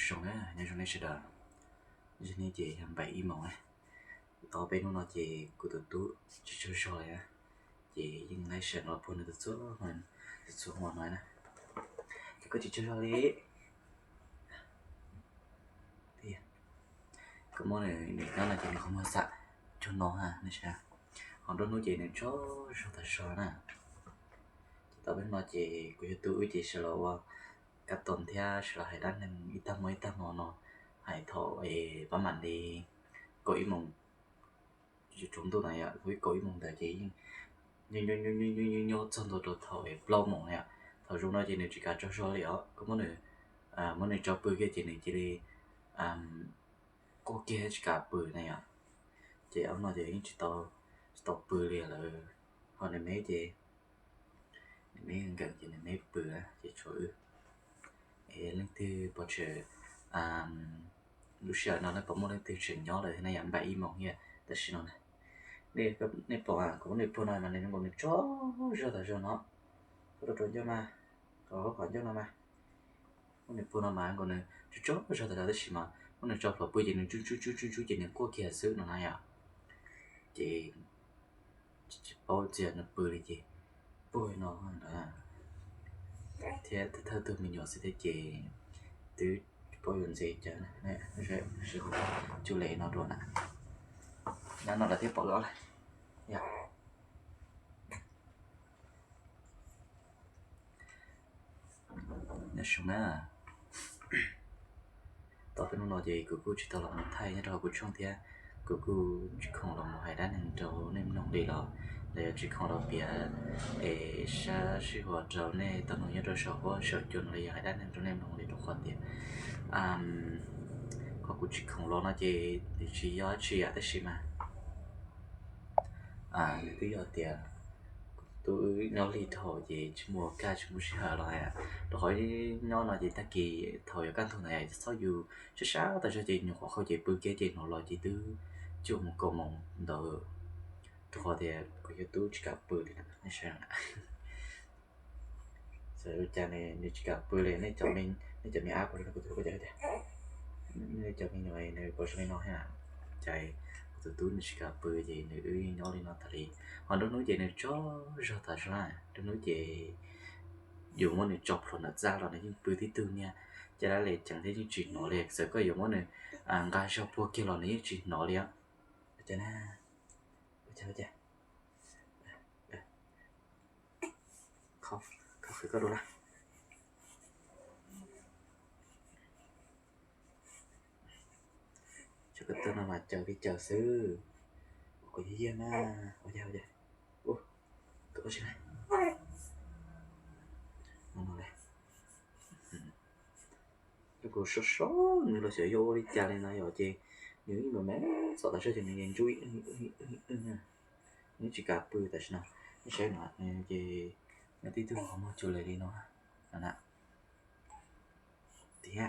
Zoo na, nyob zoo nej sawv daws. Zoo ne ces yog npaim ib moos na. Tau peb hnub no ces kuv tus tub tsis tsaug zog li na, ces yeej laib sawv los puag nws tus txua, tus txua hmo no na. Ces koj tsis tsaug zog li. Koj muab nws nyob no ces nws qhov muag xam cuag no ha, nej saib. Ho nruab hnub ces nws tsaug zog tas zog na. Ces tau peb hnub no ces kuv yog tub wb ces sawv los ua kab toos thiab sawv los hais dab neeg ib tag hmo ib tag hmo no, hais thaum pab mam li kaum ib moos tsaus ntuj na yom, kaum ib moos ntawd ces yeej nyob nyob txog ntua rau thaum plaub moos na yom. Thaum zoo no ces nws tsis kam tsaug zog li os, koj muab nws, muab nws tso pw kiag ces nws cia li quaj kiag tsis kam pw na yom. Ces ob no ces yeej tsis tau, tsis tau pw li lawm. Ho nws me ces nws me nkees ces nws me pw ces tshuav wb. Es leej twg pom tseem, lub sij hawm no nej pom muaj leej twg tseem nyob lawm thiab na yom, npaim ib moos thiab tam sim no na. Nej pom kuv muab nws puag no mas nws zoo nkaus nws tsaug zog tas zog no. Koj rau rau ncauj mas, rau qhov ncauj no mas, muab nws puag no mas nkaus nws tsaug tsaug zog tas zog tab sis mas muab nws tso plhuav pw ces nws tsuj tsuj tsuj tsuj ces nws quaj kiag xwb no na yom. Ces tsis paub txiaj nws pw li ces puag no thiab thawj tug me nyuam xwb thiab ces twb tsis paub yuav ntxiv cas na. Cug le no dua na, nyob no lawm thiab pom lawm. Nyob zoo na. Tau peb hnub no ces kuv kuj tsis tau los mus thaij nyob rau hauv kuv tshooj thiab kuv kuj tsis khoom los mus hais dab neeg rau nej mloog li los, los yog tsis khoom los piav es sab sij huas rau nej tau mloog nyob rau saum huab saum cua no los yog hais dab neeg rau nej mloog li rau qhov tias qhov kuv tsis khoom los no ces nws tsis yog dab tsi yam tab sis mas nws twb yog tias kuv tus tub wb nyob lig dhau ces tsis muaj kaj tsis muaj sij hawm los, rau qhov nyob no ces tag kis thaum yuav kaj ntug ntawd txhob yus sab sab tas zog ces nyuam qhuav qhau ces pw kiag ces hnov los ces twb cuaj moos kaum moos ntawd, rau qhov tias kuv yog tub tsis kam pw li na. Txawm li cas nws tsis kam pw li, nej cov me ab, nej cov me nyuam nws puas zoo li no thiab? Cas kuv tus tub nws tsis kam pw ces nws wb nyob li no tas li. Ho nruab hnub ces nws tsaug zog tas zog, nruab hnub ces yus muab nws tso plhuav ntawm txaj los nws yeej pw tib tug niag caj dab li ceev thiab yeej tsis hnov li, txawm koj yuav muab nws nqa zog puag kiag los nws yeej tsis hnov li. Ua cas na, ua cas, ua cas, koj qhwv koj dua na. Tso koj tawg no mas caws li caws xwb. Kuv yog yag na, ua cas, ua cas, koj tsis na, no no li. Kuv sab sab nws los xyov yog ua li cas li no yom, ces nws ib me me txom tas zog ces nws yeej ntsuj ib wb ib wb na. Nws tsis kam pw tam sim no, nej saib no ces nws tib tug qhov muag cua le li no na. Tim na,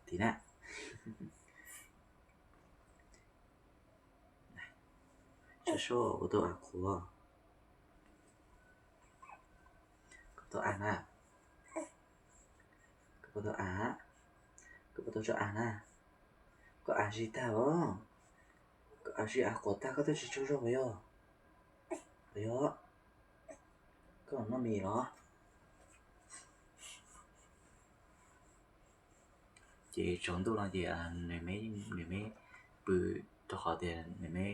tim na. Sab sab kuv tau av qhuav, kuv tau av na, kuv tau av, kuv tau tso av na. Koj av zis tag os, koj av zis av quav tag koj twb tsis tsaug zog puas yog? Puas yog? Koj noj mis los? Ces tsaus ntuj no ces nws me, nws me pw, rau qhov tias nws me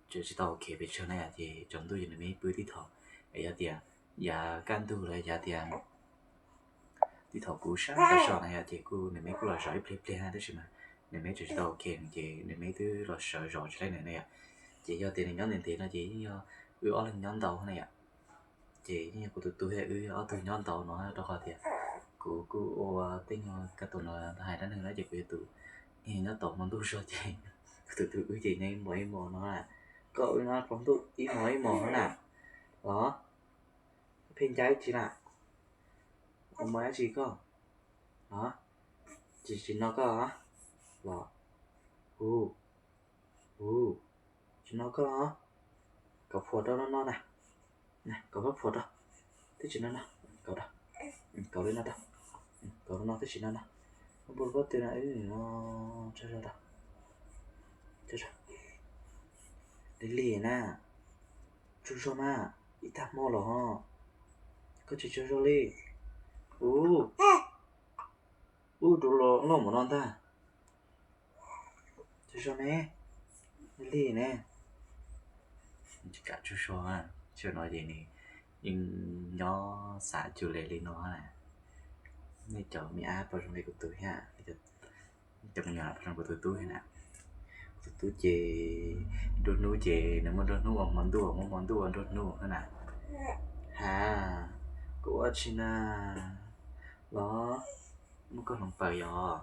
tseem tsis tau ua ke pes tsawg na yom, ces tsaus ntuj ces nws me pw tib thaum, es yog tias yav kaj ntug los yav tias tib thaum kuv sab tas zog na yom, ces kuj nws me kuj los zov ib pliag pliag na, tab sis mas nws me tseem tsis tau ua ke ces nws me twb los sawv zov tsis laib nws na yom. Ces yog tias nws nyob ntev ntev no ces yeej yog wb ob leeg nyob ntau na yom. Ces yeej yog kuv tus tub thiab wb ob tug nyob ntau no, rau qhov tias kuv kuj ua tej nyuag kaj tus no hais dab neeg na, ces kuv yog tus nyob tau hmo ntuj zog ces kuv tus tub wb ces nyob ib hmos ib hmos no. Koj wb nyob hmo ntuj ib hmos ib hmos no na los? Pheej ncaim tsis na? Ua mov dab tsi koj? Tsis, tsis no koj los? Hu, hu, tsis no koj. Kaus phuam rau no no na. Kaus phuam rau. Twb tsis no no, kaus rau. Kaus li no rau. Kaus li no twb tsis no no. Npua pob tw na, wb no tsaug zog, tsaug zog. Lig lig na, tsaug zog mas, ib tag hmo los ho, koj tsis tsaug zog li. Ub, ub, rau loj mus no ntag. Tsaug zog ne, lig lig ne. Tsis kam tsaug zog, tsaug no ces nws yeej nyob xav cuag li li no na. Nej cov me ab puas zoo li kuv tus thiab? Cov me nyuam puas zoo kuv tus tub thiab na? Kuv tus tub ces nruab hnub ces nws muaj nruab hnub ua hmo ntuj, muaj hmo ntuj ua nruab hnub na. Ha, kuv ua tsi na los? Muab koj hloov pawm yog?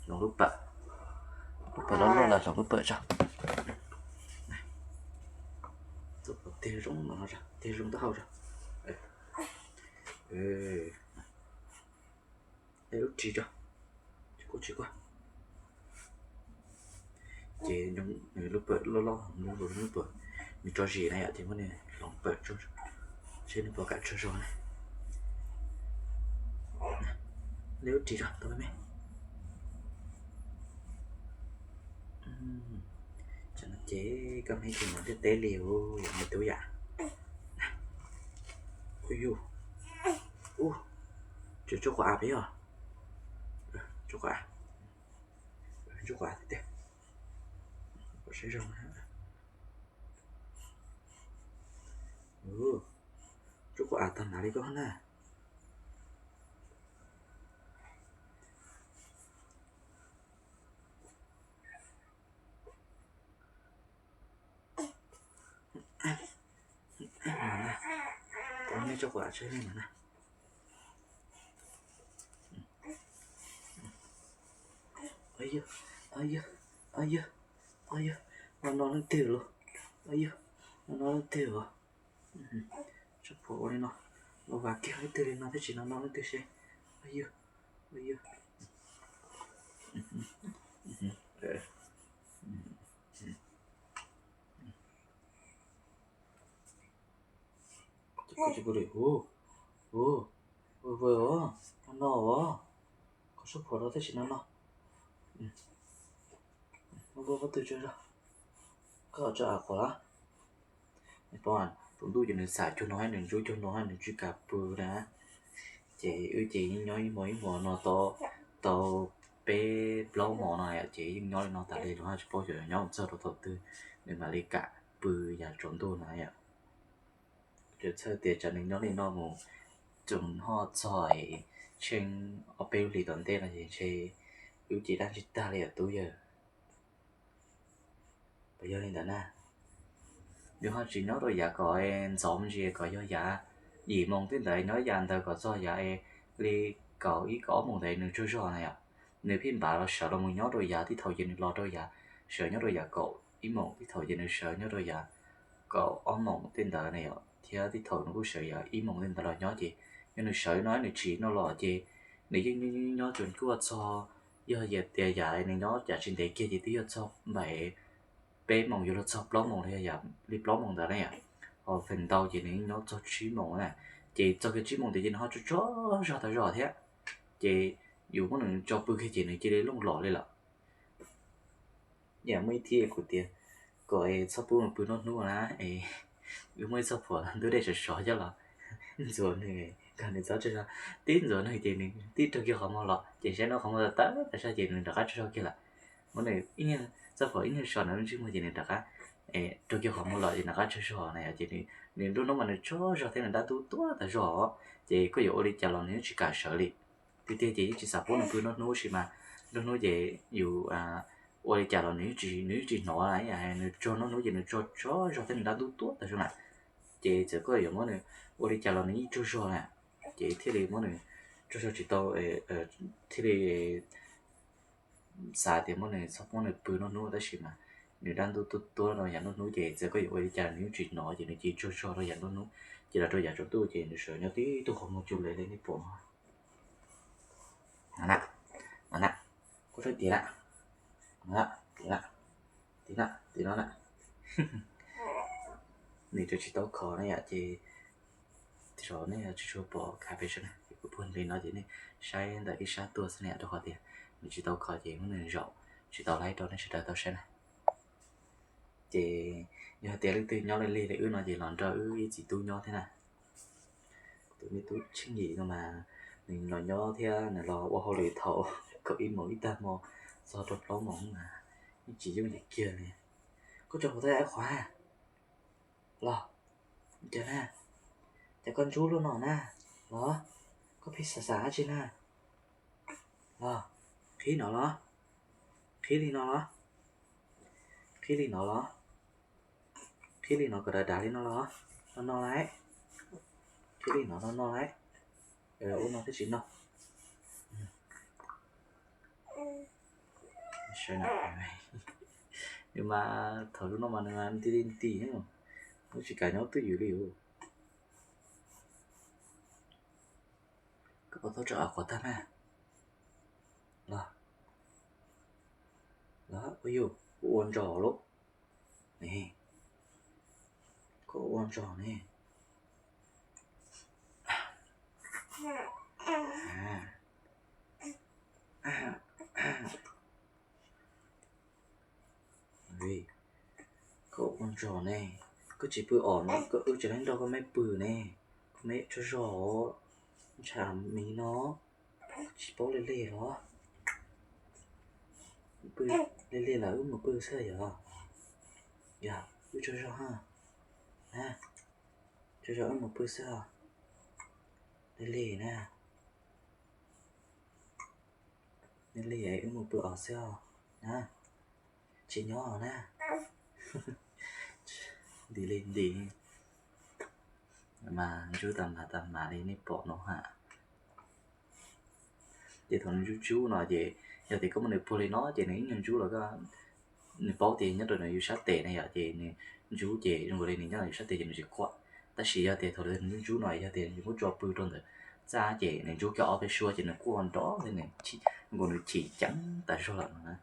Hloov lub pawm, lub pawm loj loj los hloov lub pawm tso. Tig zoo no, tig zoo taub hau tso. Lub ris tso, tsis kuaj tsis kuaj. Ces nws lub pawm loj loj, lub pawm nws tso zis na yom, ces muab nws hloov pawm tso, seb nws puas kam tsaug zog na. Lub ris tso tau me me. Tam no ces koj me ris no thiaj teb li yom me tub yam. Ub yus, ub, tsuas tsuj quav av peb os. Tsuj quav, tsuj quav tiag tiag. Saib zoo na. Tsuj quav av tag nrho li koj na. Tsuj quav av tsheb li no na. Yog, yog, yog, no no leej twg los? Yog, no no leej twg os? Tsuj quav ua li no, los vas kiag leej twg li no thiab tsis no no leej twg seb. Yog, yog. Hu, hu, hu, os, no no os, koj tsuj quav rau thiab tsis no no. Hu, hu, pob tw tso, koj tso av quav. Tus ntuj ces nws xam cuag no, nws ntsuab cuag no, nws tsis kam pw na. Ces wb ces yeej nyob ib hmo ib hmo no tau peb plaub hmo no yom, ces yeej nyob li no tas li los tsis paub xyov nyob mus txog rau thaum twg nws mam li kam pw yam tsaus ntuj na yom. Txhawj tias tsam nws nyob li no mus txog, ho txog tsheej ob peb lub hlis tom ntej no ces ntshe wb ces dab tsi tag li yom tub yawg. Puas yog li ntawd na? Nws ho tsis nyob rau yav kom ntxov me ntsis, kom yog yav yim moos tej ntawd, nyob yav ntawd kom txog yav li kaum ib kaum ob moos ntawd nws tsaug zog na yom. Nws pheej npav los sawv los mus nyob rau yav tib thaum ces nws los rau yav, sawv nyob rau yav kaum ib moos, tib thaum ces nws sawv nyob rau yav kaum ob moos tej ntawd na yom, thiab tib thaum nws kuj sawv yav ib moos tej ntawd los nyob ces yog nws sawv no nws tsim no los ces nws yeej nyob tsuas kuj txog, yog tias yav nws nyob yav tsis ntev kiag ces twb yog txog npaum peb moos yuav luag txog plaub moos los yog li plaub moos ntawd na yom. Ho feem ntau ces nws yeej nyob txog tsib moos na, ces txog kiag tsib moos ntawd ces nws ho tsaug tsaug zog tas zog thiab. Ces yus muab nws tso pw kiag ces nws cia li looj los li lawm. Yam muaj ib thib kuv tias kom txhob pub nws pw nruab hnub na, es wb muaj ib txoj phuam ntub dej sov sov coj los ntxuav nws kom nws txhob tsaug zog. Tib ntxuav nws ces nws tib raug kiag qhov muag los ces saib nws qhov muag tawv tawv tas zog ces nws rov qab tsaug zog kiag lawm. Muab nws ib nyuag txoj phuam ib nyuag so nws lub ntsej muag ces nws rov qab raug kiag qhov muag los ces nws rov qab tsaug zog na yom. Ces nws nruab hnub mas nws tsaug zog thiab nws dab ntub tuab tas zog, ces koj yuav ua li cas los nws yeej tsis kam sawv li. Tiag tiag ces yeej tsis xav pub nws pw nruab hnub tab sis mas nruab hnub ces yus ua li cas los nws, nws yeej tsis hnov na, nws tsaug nruab hnub ces nws tsaug tsaug zog thiab nws dab ntub tuab tas zog na. Ces txawm koj yuav muab nws ua li cas los nws yeej tsaug zog na, ces thiaj li muab nws tsaug zog tsis tau, thiaj li xav tias muab nws txhob pub nws pw nruab hnub tab sis mas nws dab ntub tuab tuab rau yav nruab hnub ces txawm koj yuav ua li cas los nws yeej tsis hnov ces nws cia li tsaug zog rau yav nruab hnub. Ces los rau yav tsaus ntuj ces nws sawv nyob tib tug qhov muag cuag li nej pom no. No na, no na, koj saib tiag na, no na, tiag na, tiag na, tiag no na. Nws tsis tau kho na yom, ces tsis tshua pom kha peb sab na, ces kuv puag nqis no ces nej saib ntawm ib sab tuaj xwb na, rau qhov tias nws tsis tau kho ces muab nws zaum tsis tau laib rau nej sawv daws tau saib na. Ces yog hais tias leej twg nyob lig lig li wb no ces los nrog wb ib txiv tub nyob thiab na. Tus me tub Tsheej Yim no mas nws los nyob thiab nws los ua hauj lwm thaum kaum ib moos ib tag hmo txog rau plaub moos mas yeej tsis yooj yim kiag li. Koj tso hauv thaj av qhov los, cas na, cas koj ntsub luaj no na, los, koj pheej xav xav dab tsi na, los, qhib no los, qhib li no los, qhib li no los, qhib li no kom dav dav li no los, no no lauj, qhib li no no no lauj, ua no thiaj tsis no. Nws mas thaum lub no mas nws nti nti nti, nws tsis kam nyob twj ywm li os. Koj puas tau tso av qhuav tag na? Los, los, ua yus, kuv ua ntsos lauj. Ne, koj ua ntsos ne. Koj ua ntsos ne, koj tsis pw os, koj wb tsis laib nrog koj meb pw ne, koj meb tsaug zog, ntshav miv no, koj tsis paub lig lig los? Pw lig lig lawm wb mus pw xwb yog? Yog wb tsaug zog ha, na, tsaug zog wb mus pw xwb os, lig lig na. Lig lig wb mus pw os xwb os na, tsis nyob na. Nti li nti, mas ntsub tas mas tas mas li nej pom no ha. Ces thaum nws ntsub ntsub no ces yog tias koj muab nws puag li no ces nws ib nyuag ntsub los koj, nws paub tias nyob rau nws yus sab tes na yom, ces nws ntsub ces zoo nkaus li nws nyob yus sab tes ces nws tsis quaj. Tab sis yog tias thaum nws ntsub ntsub no yog tias yus muab tso pw rau ntawm txaj ces nws ntsub kiag ob peb suab ces nws quaj nrov li, nws zoo nkaus nws chim ceev tas zog lawm no na.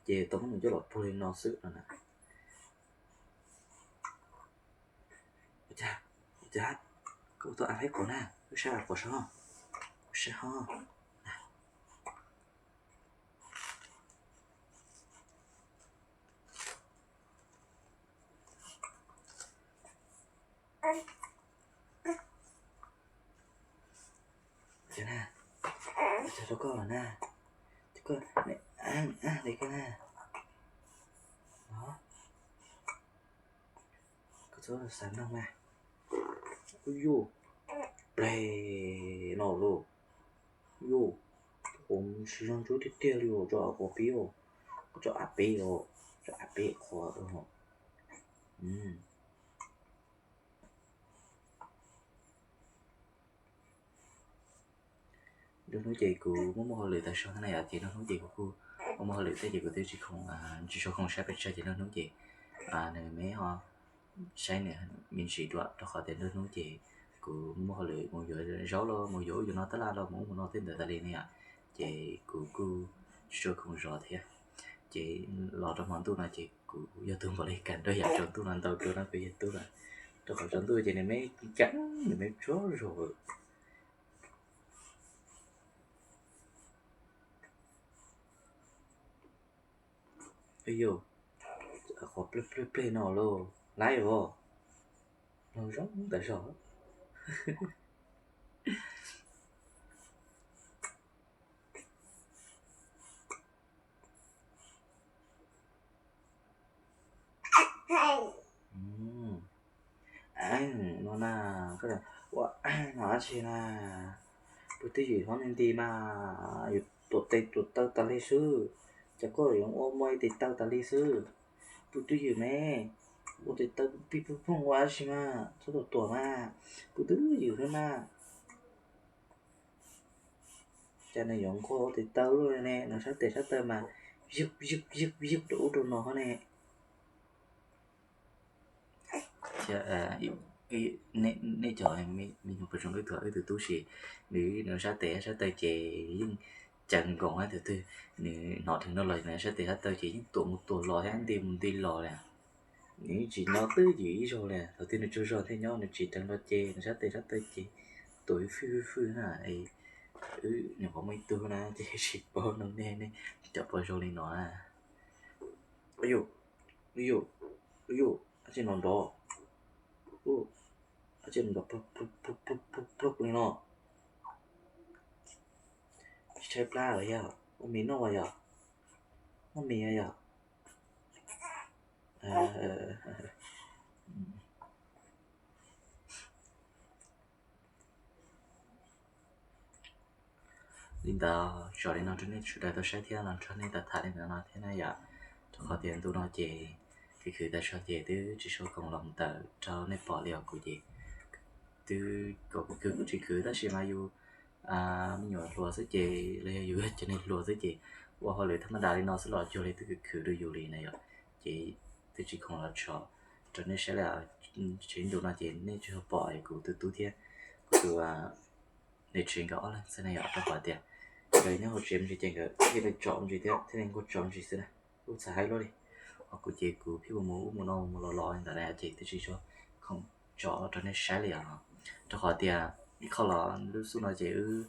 Ces tau muab nws coj los puag li no xwb no na. Ua cas, ua cas koj ua tau av laib quav na, wb saib av quav seb, wb saib ho. Ua cas na, ua cas rau koj los na, koj, li koj na, koj txhob xav mloog na. Ub yuj, pleg no lauj, yuj, ua tsis zoo ntsub tiag tiag li os, tso av qhuav pib os, koj tso av peb os, tso av peb qhuav rau os. Lub hnub ces kuv muaj muaj hauj lwm tas zog thiab na yom, ces lub hnub ces kuv kuj muaj muaj hauj lwm thiab ces kuv twb tsis khoom, tsis tshua khoom saib pes tsawg ces lub hnub ces nws me ho saib nws me ntsis dua rau qhov tias lub hnub ces kuv muaj hauj lwm mus yuav zaub los mus yuav ub yuav no tab laj los mus ub mus no tej ntawd tas li ne yom, ces kuv kuj tsis tshua khoom zov thiab. Ces los rau hmo ntuj no ces kuv yog tus npaum li kam nrog yam tsaus ntuj no ntau dua no kuv yog tub lawm, rau qhov tsaus ntuj ces nws me kam, nws me tsuag zog. Ub yuj, qhov pleg pleg pleg no lauj, laib os, mloog zoo tas zog. No na, koj ua no dab tsi na? Pw twj ywm hov nti nti mas yus tuam tes tuam taw tas li xwb, ces koj yuav ua muaj ib tes taw tas li xwb. Pw twj ywm me, ua tes taw pig phooj phooj ua dab tsi mas txhob tuam tuam mas, pw twj ywm xwb mas. Cas nws yuav nqua ua tes taw luaj ne, nws sab tes sab taw mas yug yug yug yug rau ub rau no ne. Nej cov me nyuam puas tsoom wb tug, wb tug tub si, nws nws sab tes sab taw ces yeej ceev nkoos hab, tus twg nws hnov dheev no los nws sab tes sab taw ces yeej tuam mus tuam los thiab nti mus nti los li. Nws yeej tsis nyob twj ywm ib zaug li, thaum twg nws tsaug zog thiaj nyob, nws tsis dheev los ces nws sab tes sab taw ces tus fwj fwj fwj na, wb nyuam qhuav muaj ib tug na ces tsis paub no nej, nej cov pom zoo li no na. Ua yuj, ua yuj, ua yuj, ab tsi no nrov, ab tsi no nrov plug plug plug plug plug li no. Tshaib plab los yog ua mis noj yog, noj mis yog. Li ntawd tso li no rau nej sawv daws tau saib thiab los nrog nej tham tham li ntawd no thiab na yom. Rau qhov tias ntu no ces khwv khwv tas zog ces twb tsis sau khoom los mus tawm rau nej pom li os. Kuv ces twb kom kuv khwv kuv tsis khwv tab sis mas yus me nyuam hluas xwb ces los yog yus cov neeg hluas xwb ces ua hauj lwm thaj mab das li no xwb los cuag li twb khwv khwv rau yus li na yom. Ces twb tsis khoom los tso rau nej saib li. Tsev ntu no ces nej tsis pom kuv tus tub thiab kuv tus niam tsev nkawd ob leeg xwb na yom, rau qhov tias nkawd nyob hauv tsev me ntsis ces nkawd thiaj li tsom me ntsis thiab thiaj li nquag tsom me ntsis xwb na. Kuj txhaj haib luaj li. Ho kuv ces kuv pheej mus ub mus no mus los los li ntawd na ces twb tsis tshua khoom tso rau nej saib li os. Rau qhov tias ib qho los lub xub no ces wb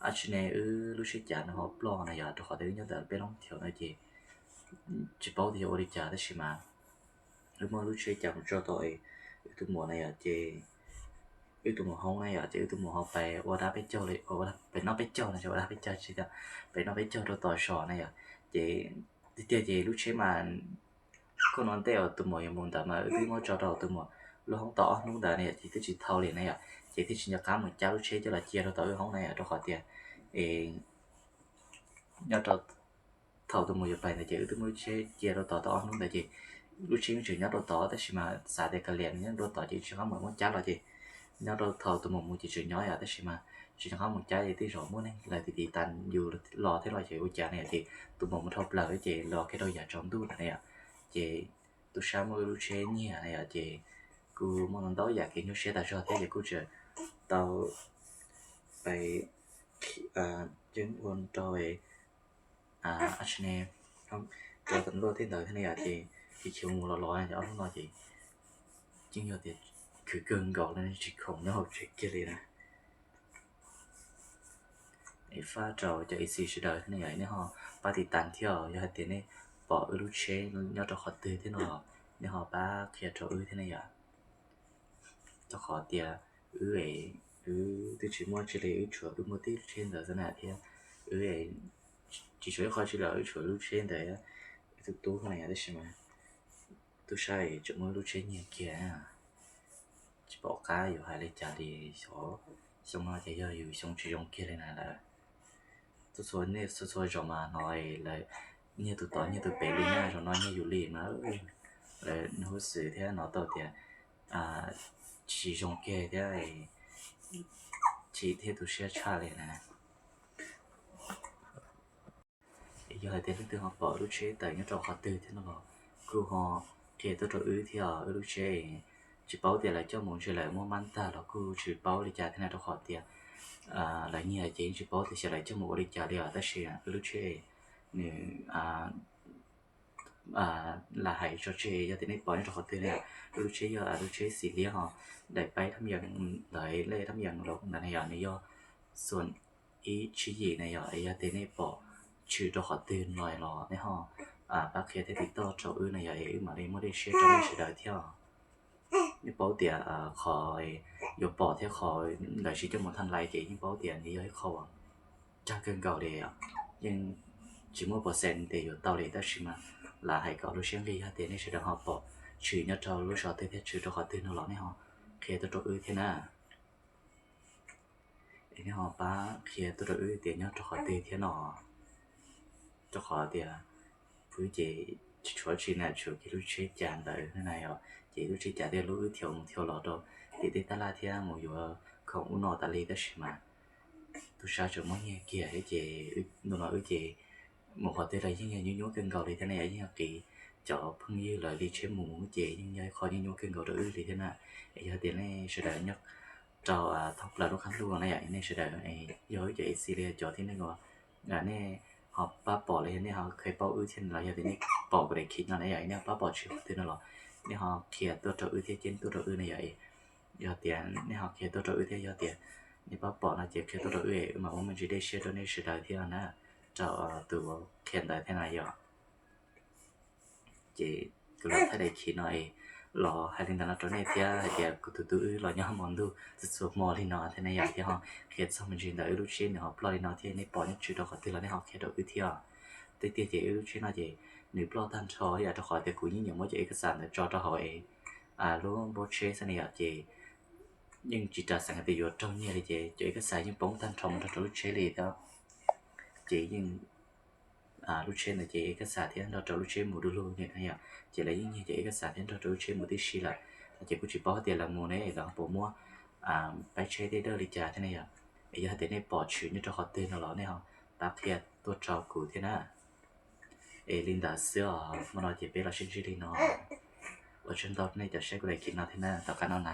ab tsi ne wb lub tsheb cav nws ho ploj na yom, rau qhov tias wb nyob ntawm peb loob thiab no ces tsis paub tias yog ua li cas tab sis mas wb muab lub tsheb cav mus tso tau wb tus muam na yom, ces wb tus muam hoob na yom, ces wb tus muam ho pais ua dab peb caug li, pais noj peb caug no, ua dab peb caug tsis tias pais noj peb caug rau tom zos na yom. Ces tiag tiag ces lub tsheb mas khub no ntej uas tus muam yuav mus ntawd mas wb twb muab tso rau tus muam lub hoob tau ob hnub ntawd na yom, ces twb tsis thau li na yom, ces thiaj tsis nco qab mus cab lub tsheb coj los cia rau tom wb hoob na yom, rau qhov tias nyob rau thaum tus muam yuav pais ntawd ces wb twb muab lub tsheb cia rau tod tau ob hnub ntawd ces lub tsheb yeej tseem nyob rau tod tab sis mas xav tias kav liam nyob rau tod ces tsis nco qab mus muab cab los ces nyob rau thaum tus muam mus ces tseem nyob yom, tab sis mas tsis nco qab mus cab ces tej zaum muaj neeg lawv tiv tiv tas yus los thiab los ces ua cas na yom, ces tus muam mus dhau plaws ces los kiag rau yav tsaus ntuj ntawd na yom. Ces tub sab muab wb lub tsheb nyiag na yom, ces kuj muaj ntau ntau yam kev nyuaj siab tas zog thiab ces kuj tseem tau pais ceeb ua rau ab tsi ne rau tam luaj tej ntawd thiab na yom, ces khiav khiav mus los los ob hnub no ces yeej yog tias khwv kawg nkaus li, tsis khoom nyob hauv tsev kiag li na. Es fab rau cov ib txhis sawv daws thiab na yom, nej ho pab tiv tas thiab yog hais tias nej pom wb lub tsheb nyob rau qhov twg thiab no los nej ho pab qhia rau wb thiab na yom. Rau qhov tias wb, wb twb tsis muaj tsi li, wb tshuav wb muaj tib lub tsheb ntawd xwb na thiab wb tsis tshuav ib qho tsi li, wb tshuav lub tsheb ntawd wb tus tub na yom, tab sis mas tub sab tseem muab lub tsheb nyiag kiag. Tsis pom qab yuav hais li cas li, xyov xyoo no ces yog yus xyoo tsis zoo kiag li na lawm. Txhua txhua nej txhua txhua zaus mas hnov lawv nyiag tus tod nyiag tus pem li na, zaum no nyiag yus li mas lawv huj xwm thiab hnov tau tias tsis zoo kiag thiab chim thiab tu siab tshaj li na. Yog hais tias leej twg ho pom lub tsheb tawm nyob rau qhov twg thiab no los kuj ho qhia tuaj rau wb thiab, wb lub tsheb tsis paub tias lawv coj mus ntshe lawv muab mab tag los kuj tsis paub li cas thiab na, rau qhov tias lawv nyiag ces yeej tsis paub tias xyov lawv coj mus ua li cas li os, tab sis wb lub tsheb nws lam hais tso tseg, yog tias nej pom nyob rau qhov twg na, wb lub tsheb yog lub tsheb xim liab ho daim paib thab yees ntawd, lej thab yees los ntawd na yom, nws yog xuam ib tsib yim na yom, yog tias nej pom tshwm rau qhov twg no los nej ho pab qhia thiab tiv toj rau wb na yom, es wb mam li muaj dej siab rau nej sawv daws thiab. Nej paub tias qhov yuav pom thiab qhov lawv siv coj mus thaj lais ces yeej paub tias nws yog ib qho uas cag kawg nkaus li, yeej tsis muaj pov xees tias yuav tau li, tab sis mas lam hais kom lub siab nqig, yog tias nej sawv daws ho pom tshwm nyob rau lub zos twg thiab tshwm rau qhov twg no los nej ho qhia tuaj rau wb thiab na. Es nej ho pab qhia tuaj rau wb tias nyob rau qhov twg thiab no, rau qhov tias wb ces tsis tshuav tsi na, tshuav kiag lub tsheb cav ntawd na yom, ces lub tsheb cav thiaj lub wb thiav mus thiav los rau tim tej tab laj thiab mus yuav khoom ub no tas li, tab sis mas tub sab tseem muab nyiag kiag thiab ces ntu no wb ces mus qhov twg los yeej yog nyuaj nyuaj kawg nkaus li thiab na yom, yeej yog qiv cov phooj ywg lawv li tsheb mus ces yeej yog ib qho nyuaj nyuaj kawg nkaus rau wb li thiab na. Es yog tias nej sawv daws nyob rau thoob plaws lub qab ntuj na yom, nej sawv daws yog wb cov ib txhis li cov thiab nej ko, nej ho pab pom los yog nej ho qhia paub wb thiab los yog tias nej pom kuv daim khiv no na yom, nej ho pab pom tshwm qhov twg no los nej ho qhia tuaj rau wb thiab ceeb tuaj rau wb na yom. Yog tias nej ho qhia tuaj rau wb thiab yog tias Nej pab pom no ces qhia tuaj rau wb, wb mam muab me ntsis dej siab rau nej sawv daws thiab na, rau tus qhia ntawv thiab na yom. Ces kuv los thaij daim khiv no es los hais li ntawd no rau nej thiab hais tias kuv tus tub wb los nyob hmo ntuj txhua txhua hmo li no thiab ne yom, thiab ho qhia txog me ntsis ntawm wb lub tsheb nws ho ploj li no thiab nej pom nyob tsw rau qhov twg los nej ho qhia rau wb thiab. Tiag tiag ces wb lub tsheb no ces nws ploj tag nrho yom, rau qhov tias kuv yeej nyuam muab cov ib kas xas ntawd tso rau hauv es lub npab tsheb xwb ne yom, ces yeej tsis ras xeem tias yuav raug nyiag li ces cov ib kas xas yeej poob tag nrho mus nrog rau lub tsheb li thiab. Ces yeej lub tsheb ntawd ces ib kas xas thiab nrog rau lub tsheb mus du lug ne yom, ces lawv yeej nyiag cov ib kas xas thiab nrog rau lub tsheb mus tib si lawm. Ces kuj tsis paub hais tias lawv mus ne lawv puas muab pab tsheb tej dawj li cas thiab ne yom. Es yog hais tias nej pom tshwm nyob rau qhov twg no los nej ho pab qhia tuaj rau kuv thiab na. Es li ntawd xwb os, hmo no ces peb los sib ntsib li no. Ua tsaug ntau nej cov saib kuv daim khiv no thiab na, tom qab no na.